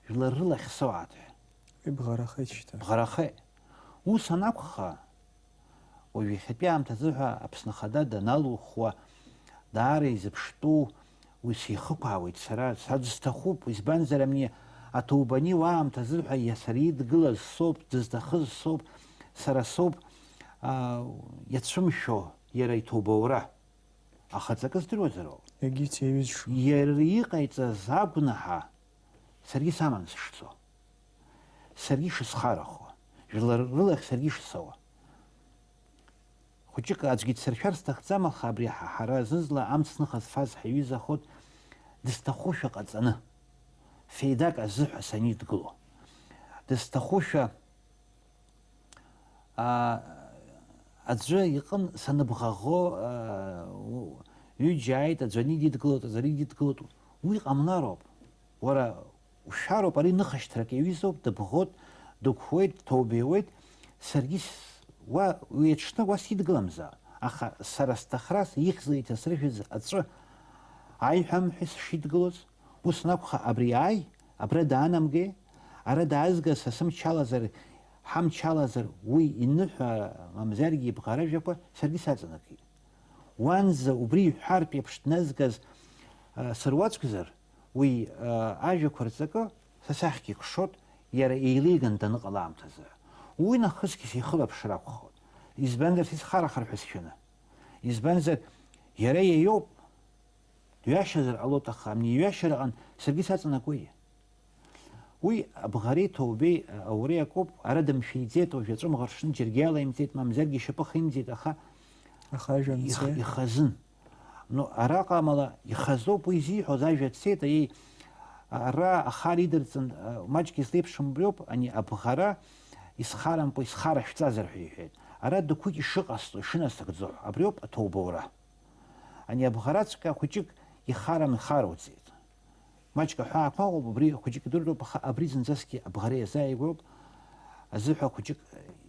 жәлар рылахь соуааит ҳәа. Уи бӷарахеит шьҭа. Бӷарахеит. Ус анакәха, уажә иахьатәи аамҭазы ҳәа Аԥсны Ахада даналухуа, даара изыԥштәу, уи сихықәаауеит сара, са дысҭахуп, избанзар, амни аҭоубани уа аамҭазы ҳәа иа-, сара идгылаз соуп, дызҭахыз соуп, сара соуп, аа, иацәымшәо иара иҭоубаура. Аха ҵакы здыруазароуп. Егьи ицеиҩызшо. Иара иҟаиҵаз агәнаҳа саргьы саман сышцо. Саргьы ишысхарахо. Жәлар рылахь саргьы ишсоуа. Хәыҷык аӡәгьы дсыршәар сҭахӡам, аха абри ҳа-, ҳара зызла амц ныха зфаз ҳаиҩыза ахоит, дысҭахушәа ҟаҵаны, феидак азыҳәа санидгыло. Дысҭахушәа, аа, аӡәы иҟын саныбӷаӷо, аа, у-, ҩыџьа ааит, аӡәы ани дидгылоит, аӡәы ари дидгылоит. Уи ҟамлароуп. Уара ушәароуп, ари ныхашьҭрак иаҩызоуп, дыбӷоит, дықәуеит, дҭоубеиуеит, саргьы с-, уа, уи аҽны уа сидгыламзаап, аха сара сҭахрас ихьӡала иҭасыршәыз аҵәы аиҳәам ҳәа сшидгылоз, ус анакәха, абри ааи, абра даанамгеи, ара даазгаз са сымчалазар, ҳамчалазар, уи иныҳәа, мамзаргьы ибӷаражәақәа саргьы саҵанакит. Уанӡа убри иҳәартә еиԥш дназгаз, а, сыруаӡәкзар, уи, а, ажәақәа рҵакы са сахьгьы икшоит, иара еилеиган даныҟала аамҭазы. Уи нахысгьы сихылаԥшыр акәхоит. Избанзар, сицхарахар ҳәа сшәаны. Избанзар, иара иаиоуп. Дҩашьазар ҟалоит, аха амни иҩашьараҟан саргьы саҵанакуеи? Уи абӷареи ҭоубеи ауреи акоуп, ара дымшәиӡеит, уажә аҵәымӷ ршны џьаргьы иалаимҵеит, мамзаргьы ишьапы химҵеит, аха Аха ажәа их-, мцеи? Ихазын. Ну, араҟа амала ихазоуп уи зиҳәоз, ажәа цеит, аиеи, ара ахара идырҵан, а, маҷк излеиԥшым убриоуп, ани абӷара исхарамкәа исхара шәҵазар ҳәа иҳәеит. Ара дықәык ишыҟасҵо, ишынасыгӡо, абриоуп аҭоубаура. Ани абӷараҵәҟьа хәыҷык ихарам, ихароуҵеит. Маҷк аҳәаақәа ыҟоуп, убри хәыҷык идыртәуп, аха абри зынӡаскгьы абӷара иазааигәоуп. Азыҳәа хәыҷык,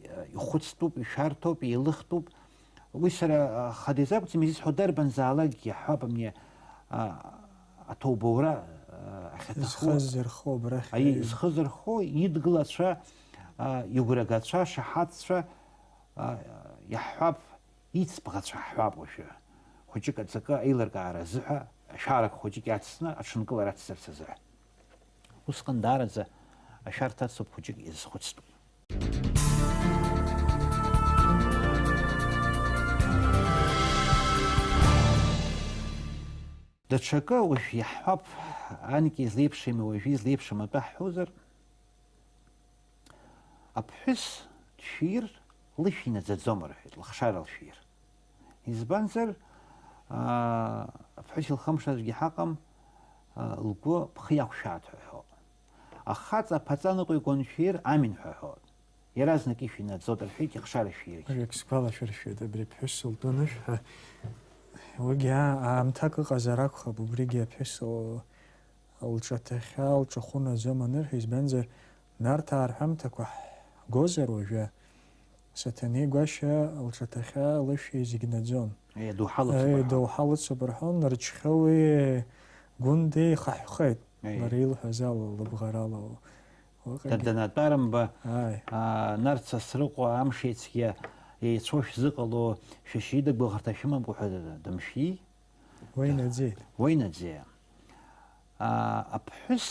э, ихәыцтәуп, ишәарҭоуп, еилыхтәуп. Уи сара, а, хада изакәӡам изысҳәо, дарбанзаалакгьы иаҳҳәап, амни, а, аҭоубаура, а, ахьаҭаху. Зхы зырхо абрахь. Аиеи, зхы зырхо, идгылацәа, а, игәрагацәа, ашаҳаҭцәа, а, иаҳҳәап. Иӡбӷацәа ҳҳәап уажәы, хәыҷык аҵакы аилыркаара азыҳәа, ашәарак хәыҷык иацҵны аҽынкылара ацҵарц азыҳәа. Усҟан даараӡа ашәарҭа ацуп хәыҷык изхәыцтәу. Даҽакы уажә иаҳҳәап, анкьа излеиԥшыми, уажәы излеиԥшым атәы ҳҳәозар, Аԥҳәыс дшәир, лышә инаӡаӡом рҳәеит, лыхшара лшәир. Избанзар, аа, аԥҳәыс илхымшазгьы ҳаҟам, аа, лгәы бхы иақәшәааит ҳәа ҳәоуп. Ахаҵа аԥаҵа ныҟәигон шәир, амин ҳәа ҳәоуп. Иаразнак ишә инаӡоит рҳәеит, ихшара шәиргьы. Ажәак сгәалашәыршәоит, абри аԥҳәыс лтәы анышә ҳәа. Уигьы аа-, аамҭак ыҟазар акәхап, убригьы аԥҳәыс л-, лҿаҭахьа, лҿахәы наӡом анырҳәа, избанзар, Нарҭаа рҳәамҭақәа ҳгозар уажәы, Саҭанеи Гәашьа лҿаҭахьа лышәи зегь наӡон. Еи, доуҳа лыцуп Еи, рҳәон. Доуҳа лыцуп рҳәон, рыҽхьоуи Гәындеи ихаҳәхеит, Еи. Лара илҳәаз ала, лыбӷарала. Уаҟагьы. Данатәарымба, Ааи. аа, Нарҭ Сасрыҟәа амшеицгьа еицәоу шәзыҟало, шәашьа ида гәыӷырҭа шәымамкәа ҳәа дымшәи? Уа инаӡеит. Уа инаӡеит. Аа, аԥҳәыс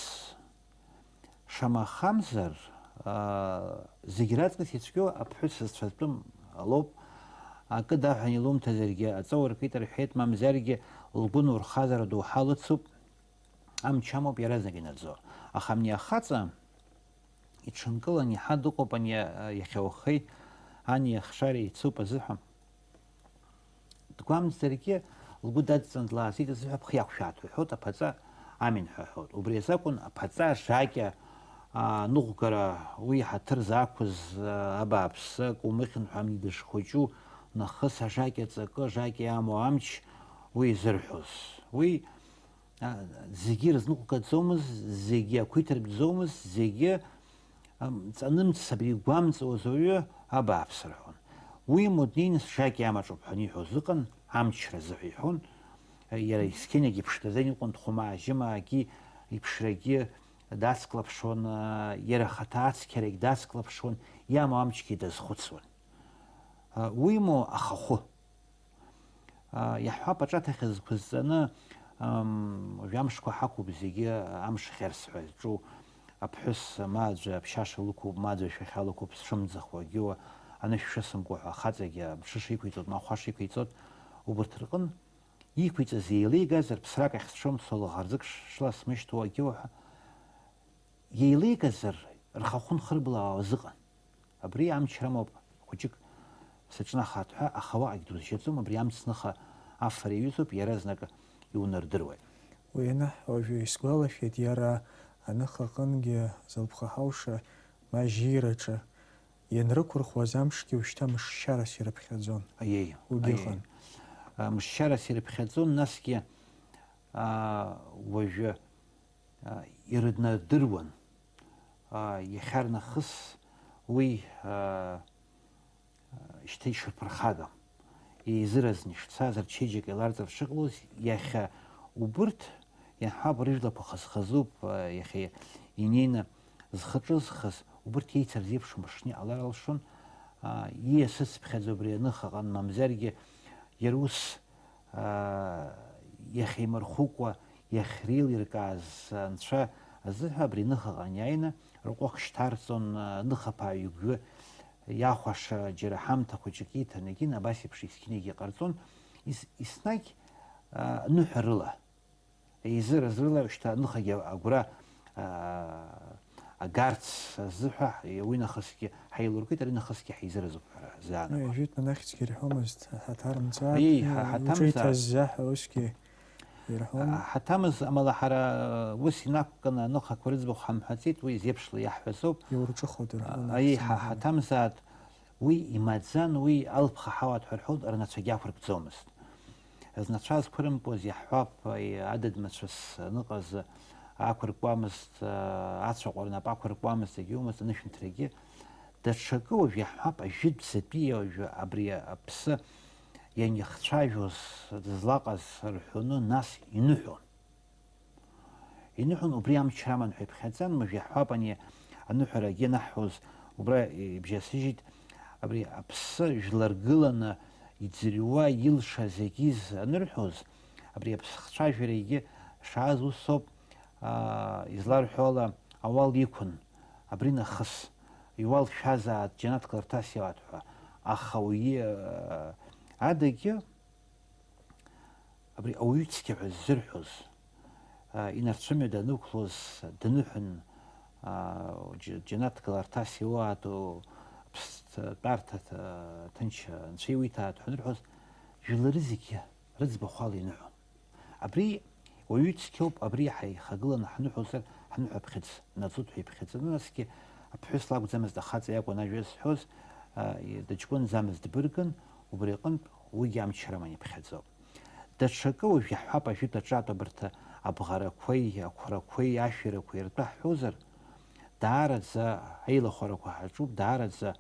Шамахамзар, аа, зегь раҵкыс ицәгьоу аԥҳәыс зцәа зтәым лоуп. Акы даҳәан илумҭазаргьы, аҵәа уркит рҳәеит, мамзаргьы лгәы нурхазар адоуҳа лыцуп, амч амоуп иаразнак инаӡо. Аха абни ахаҵа иҽынкылан иаҳа дыҟоуп ани, а, иахьа уахеи ани ахшара еицуп азыҳәа. Дгәамҵзаргьы, лгәы дадҵан длаазеит азыҳәа бхы иақәшәааит ҳәа ҳәоит, аԥаҵа амин ҳәа ҳәоит. Убри азакәын аԥаҵа ажакьа, аа, ныҟәгара уи ҳаҭыр зақәыз, аа, абааԥсы, акәмыхьын ҳәа ани дышхәыҷу нахыс ажакьа ҵакы, ажакьа иамоу амч уи изырҳәоз. Уи, аа, зегьы рызныҟәгаӡомызт, зегьы ақәиҭыртәӡомызт, зегьы Ам, ҵанымҵс абри гәамҵуаз ауаҩы абааԥс рҳәон. Уимоу днеины сжакьа амаҿоуп ҳәа аниҳәоз ыҟан, амчра азыҳәа иҳәон. Иара есқьынагь иԥшӡаӡа иҟан, дхәмаа-жьымаагьы иԥшрагьы дацклаԥшуан, иара ахаҭа ацқьарагь дацклаԥшуан, иамоу амчгьы дазхәыцуан. Уимоу ахахәы. Аа, иаҳҳәап, аҿаҭахь зқәызҵаны, ам, уажәы амшқәа ҳақәуп зегьы, амш хьарс ҳәа зҿу аԥҳәыс, ма аӡәы аԥшьаша лықәуп, ма аӡәы ашәахьа лықәуп, сшымӡахуагьы уа, анышә шысымкуа ҳәа, ахаҵагьы амҽыша иқәиҵоит, ма ахәаша иқәиҵоит, убарҭ рҟын иқәиҵаз еилеигазар, ԥсрак ахь сшымцо, лаӷырӡык ш-, шла смышьҭуагьы уа ҳәа, еилеигазар, рхахәы нхырблаауа зыҟан. Абри амч рымоуп, хәыҷык сыҿнахааит ҳәа, аха уаҟагь дузжьаӡом, абри амцныха афара иаҩызоуп, иаразнак иунардыруеит. Уи анаҳҳәа, уажәы исгәалашәеит, иара аныха аҟынгьы зылԥха ҳауша, ма жьираҿы ианрықәырхуаз амшгьы ушьҭа мышшьарас ирыԥхьаӡон. Аиеи, Уигьы аиеи. Ыҟан. А, мышшьарас ирыԥхьаӡон, насгьы, а, уажәы а, ирыднадыруан, а, иахьарнахыс уи, а, а, шьҭа ишырԥырхагам, еизыразны ишцаз, рчеиџьыка еиларҵар шыҟалоз, иахьа убырҭ, иаҳҳәап, рыжәлақәа хаз-хазуп, а, иахьа инеины зхы ҿызхыз, убырҭ еицырзеиԥшым ршны иҟалар алшон, а, ииасыцыԥхьаӡа убри аныхаҟан, мамзаргьы иара ус, аа, иахьеимырхәыкәа, иахьреилиркааз анцәа азыҳәа абри ныхаҟа аниааины, рҟәых шьҭарҵон, аа, ныхаԥааҩ игәы иахәаша џьара ҳамҭа хәыҷык иҭан, егьин абас еиԥш есқьынагьы иҟарҵон, ес-, еснагь, аа, ныҳәарыла. Еизыразрыла шьҭа аныхагьы агәра, аа, агарц азыҳәа, уи нахысгьы ҳаилургеит, ари нахысгьы ҳаизыразуп ҳәа заанаго. Ижәытәан ахьӡгьы рҳәомызт, ҳаҭарымҵааит, Ии, ҳа-, уи ҳаҭамзааит. Иҿиҭаз заҳәа усгьы ирҳәон. А, ҳаҭамыз, амала ҳара ус инақәкны аныхақәа рыӡбахә ҳамҳәаӡеит, уи зеиԥшла иаҳҳәазоуп. Иурҿыхоит рҳәон, А, ии, ҳа-, ахьӡ-, ҳаҭамзааит. Уи имаӡан, уи алԥха ҳауат ҳәа рҳәоит, рнацәагьы ақәыркӡомызт. Знацәа зқәырымкуаз иаҳҳәап, адыд-мацәыс аныҟаз, ақәыркуамызт, ацәаҟәа рнапы ақәыркуамызт, егьаумызт анышәынҭрагьы. Даҽакы уажә иаҳҳәап, ажәытәӡатәи уажәы абри аԥсы ианихцәажәоз дызлаҟаз рҳәоны, нас иныҳәон. Иныҳәон, убри амчра аман ҳәа иԥхьаӡан, уажә иаҳҳәап, ани аныҳәарагьы анаҳҳәоз, убра ибжьасыжьит, абри аԥсы жәларгыланы иӡырҩуа илшаз егьиз анырҳәоз, абри аԥсхцәажәара егьи шааз усоуп, аа, изларҳәо ала, ауал иқәын, абри нахыс, иуал шәазаат, џьанаҭк ларҭас иауат ҳәа, аха уи, аа, адагьы, Абри ауаҩы цқьа ҳәа ззырҳәоз, а, инарцәымҩа данықәлоз, дныҳәан, џьанаҭ галарҭас иуаату, ԥстәарҭа ҭынч анцәа иуиҭаат ҳәа анырҳәоз, жәлары зегьы рыӡбахә ала иныҳәон. Абри уаҩы цқьоуп, абри ҳаихагыланы ҳныҳәозар, ҳныҳәаԥхьыӡ наӡоит ҳәа иԥхьаӡаны, насгьы аԥҳәыс лакәӡамызт, ахаҵа иакәын ажәа зҳәоз, дыҷкәынӡамызт, дбыргын, убри аҟынтә уигьы амчра аман иԥхьаӡоуп. Даҽакы уажә иаҳҳәап, ажәытә аҿатә абарҭ абӷарақәеи, ақәрақәеи, ашәарақәеи ртәы ҳҳәозар, даараӡа аилахәарақәа ҳаҿуп, даараӡа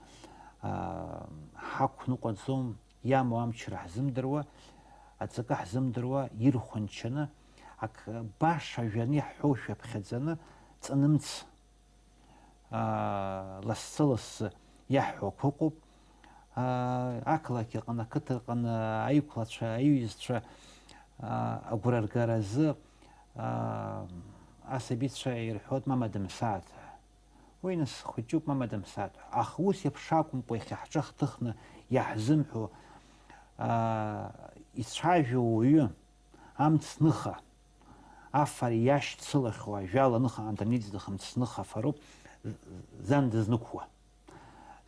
ҳақәныҟәаӡом, иамоу амчра ҳзымдыруа, аҵакы ҳзымдыруа, ирхәынчаны, ак баша жәаны иаҳҳәошәа ԥхьаӡаны, ҵанымц лассы-лассы иаҳҳәо ақәа ыҟоуп. Ақалақь аҟны, ақыҭа аҟны аиқәлацәа, аиҩызцәа агәра ргаразы асабицәа ирҳәоит, мама дымсааит ҳәа. Уи нас хәыҷуп, мама дымсааит ҳәа. Аха ус еиԥш акәымкәа, иахьа ҳҿы ҳҭыхны иаҳзымҳәо, ицәажәо уаҩы, амцныха, афара иашьцылахьоу ажәала ныха, анҭ аниҵдыхымцныха афароуп, зан дызнықәуа,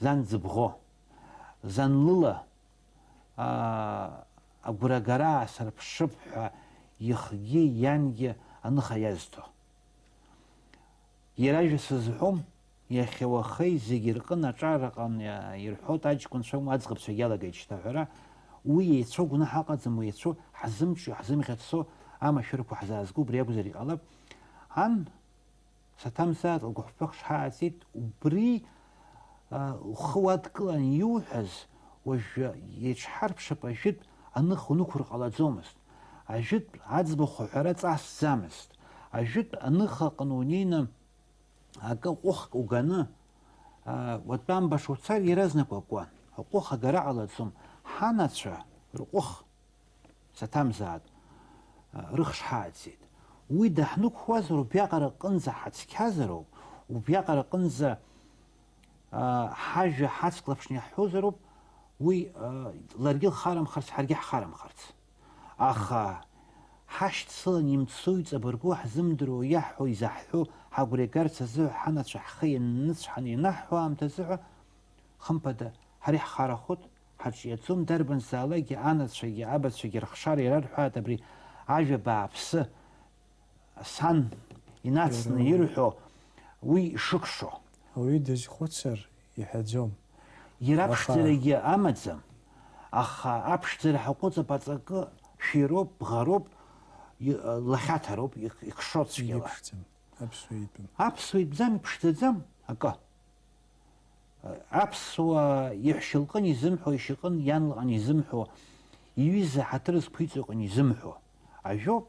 зан дзыбӷо, зан лыла агәрагара аасырԥшып ҳәа ихгьы иангьы аныха иазҭо. Иара ажәа сызҳәом, иахьа уахеи зегьы рҟын аҿараҟан ирҳәоит, аҷкәынцәа, аӡӷабцәагьы иалагеит шьҭа аҳәара, уи еицәоу гәнаҳа ыҟаӡам, уи еицәоу ҳзымчу, ҳзымӷьацо амашәырқәа ҳзаазго убри акәзар иҟалап. Ан, саҭамзааит, лгәыҳәԥыхш ҳааӡеит, убри ухы уадкыланы иуҳәаз уажәы еиҿҳарԥшып, ажәытә аныха унықәыр ҟалаӡомызт, ажәытә аӡбахә аҳәара ҵасӡамызт, ажәытә аныха аҟны унеины акы ҟәыхк уганы, уатәамбаша уцар иаразнак уакуан. Аҟәых агара ҟалаӡом. Ҳанацәа рҟәых, саҭамзааит, рыхш ҳааӡеит. Уи даҳнықәуазар, убриаҟара аҟынӡа ҳацқьазароуп, убриаҟара аҟынӡа ҳажәа ҳацклаԥшны иаҳҳәозароуп, уи ларгьы лхарамхарц, ҳаргьы ҳхарамхарц. Аха ҳашьцылан имцу, иҵабыргу, ҳзымдыруа, иаҳҳәо, изаҳҳәо ҳагәра игарц азыҳәа ҳанацәа ҳхы ианныцәҳаны ианаҳҳәо аамҭазыҳәа, хымԥада, ҳара иаҳхарахоит, ҳаҿиаӡом, дарбанзаалакгьы анацәагьы абацәагьы рыхшара ирарҳәааит абри ажәа бааԥсы, сан инацны ирҳәо уи ишыкшо. Ауаҩы дазхәыцыр иҳәаӡом. Иара ԥшӡарагьы амаӡам, аха аԥшӡара ҳаҟәыҵып, аҵакы шәироуп, бӷароуп, лахьаҭароуп, икшо цәгьала. Иԥшӡам, аԥсуа итәым. Аԥсуа итәӡам, иԥшӡаӡам акы. Аԥсуа иаҳәшьа лҟын изымҳәо, ишьаҟын иан лҟын изымҳәо, иҩыза ҳаҭыр зқәиҵо иҟын изымҳәо ажәоуп,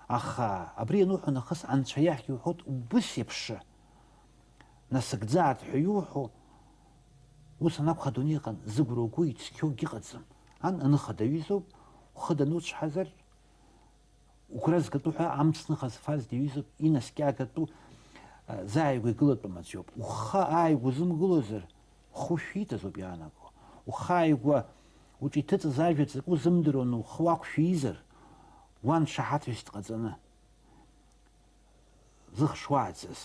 аха абри ануҳәо нахыс анцәа иахьгьы уҳәоит, убыс еиԥш насыгӡааит ҳәа иуҳәо, ус анакәха адунеи аҟны зыгәра угәы ицқьоугьы ыҟаӡам. Ан аныха даҩызоуп, ухы дануцәҳазар, Угәра згатәу ҳәа амцныха зфаз диҩызоуп, инаскьагатәу зааигәа игылатәым аӡәоуп. Ухы ааигәа узымгылозар, ухы ушәиҭазоуп иаанаго. Ухы ааигәа уҿы иҭыҵыз ажәа ҵакы узымдыруаны ухы уақәшәизар, уан шаҳаҭҩыс дҟаҵаны, зых шуааӡаз,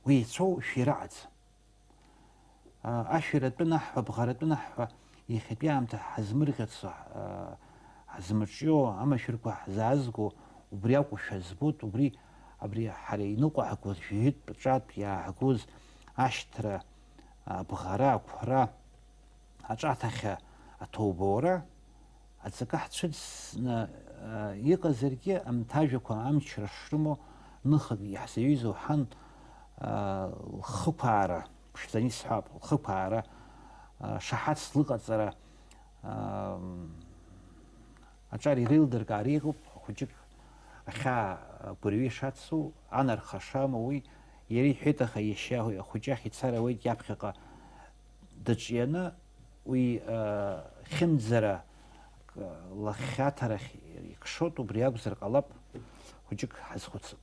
уеицәоу шәираҟаӡам. Ашәаратәы наҳҳәа, абӷаратәы наҳҳәа, иахьатәи аамҭа ҳазмырӷьацо, ҳазмыҿио, амашәырқәа ҳзаазго убри акәушәа збоит, убри абри ҳара иныҟәаҳгоз жәаҩытә ҿатә иааҳгоз ашьҭра, абӷара, ақәра, аҿаҭахьа аҭоубаура, Аҵакы ҳцәыӡны иҟазаргьы, амҭажәақәа амчра шрымоу ныхак иаҳзаҩызоу ҳан лхықәаара, ԥшӡаны исҳәап, лхықәаара шаҳаҭс лыҟаҵара аҿар иреилдыркаар иҟоуп, хәыҷык ахьаа гәырҩа ишацу, анарха шамоу уи иара иҳәеит, аха иашьа ахәыҷы ахь ицар ауеит иаԥхьаҟа дыҿианы, уи хьымӡара лахьаҭарахь икшоит, убри акәзар ҟалап, хәыҷык ҳазхәыцып.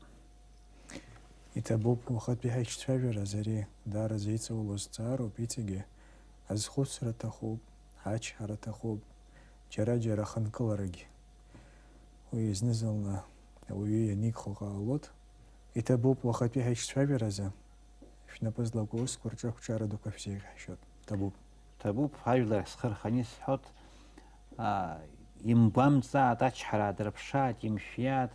Иҭабуп, уахатәи ҳаиҿцәажәараз ари даараӡа иҵаулоу зҵаароуп, иҵегьы азхәыцра аҭахуп, ачҳара аҭахуп, џьара-џьара ахынкыларагь. Уи зны-зынла ауаҩы ианигхо ҟалалоит, Иҭабуп, уахатәи ҳаиҿцәажәаразы шәнапы злаку аусқәа рҿы ақәҿиара дуқәа шәзеиӷьаҳшьоит. Ҭабуп. Ҭабуп, ажәлар ахь схы рханы исҳәоит, аа, имгәамҵааит, ачҳара аадырԥшааит, имшәиааит,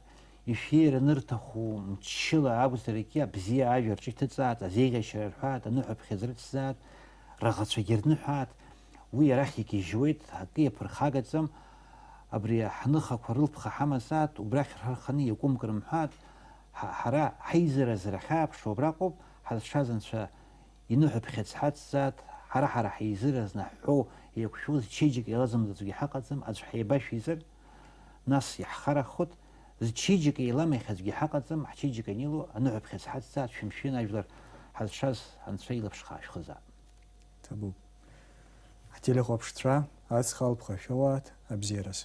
ишәиира анырҭаху мчыла акәзаргьы абзиа ажәа рҿы иҭыҵааит, азеиӷьашьара рҳәааит, аныҳәаԥхьыӡ рыцзааит, раӷацәагьы рныҳәааит, уи арахь игьежьуеит, акы иаԥырхагаӡам, абри ҳныхақәа рылԥха ҳамазааит, убрахь рхы рханы иакәымкры мҳәааит, ҳа-, ҳара ҳаизаразы рахьааԥшуа абраҟоуп, ҳазшаз Анцәа иныҳәаԥхьыӡ ҳацзааит, ҳара-ҳара ҳаизыразны ҳҳәоу еиқәшәоу зчеиџьыка еилазымҵаӡогьы ҳаҟаӡам, аӡә ҳаибашәизар, нас иаҳхарахоит, зчеиџьыка еиламихьазгьы ҳаҟаӡам, ҳчеиџьыка анило аныҳәаԥхьыӡ ҳацзааит, шәымшәын ажәлар ҳазшаз Анцәа илаԥш хаашәхызаап. Ҭабуп. Ҳтелехәаԥшцәа, аҵх алԥха шәоуааит, абзиараз.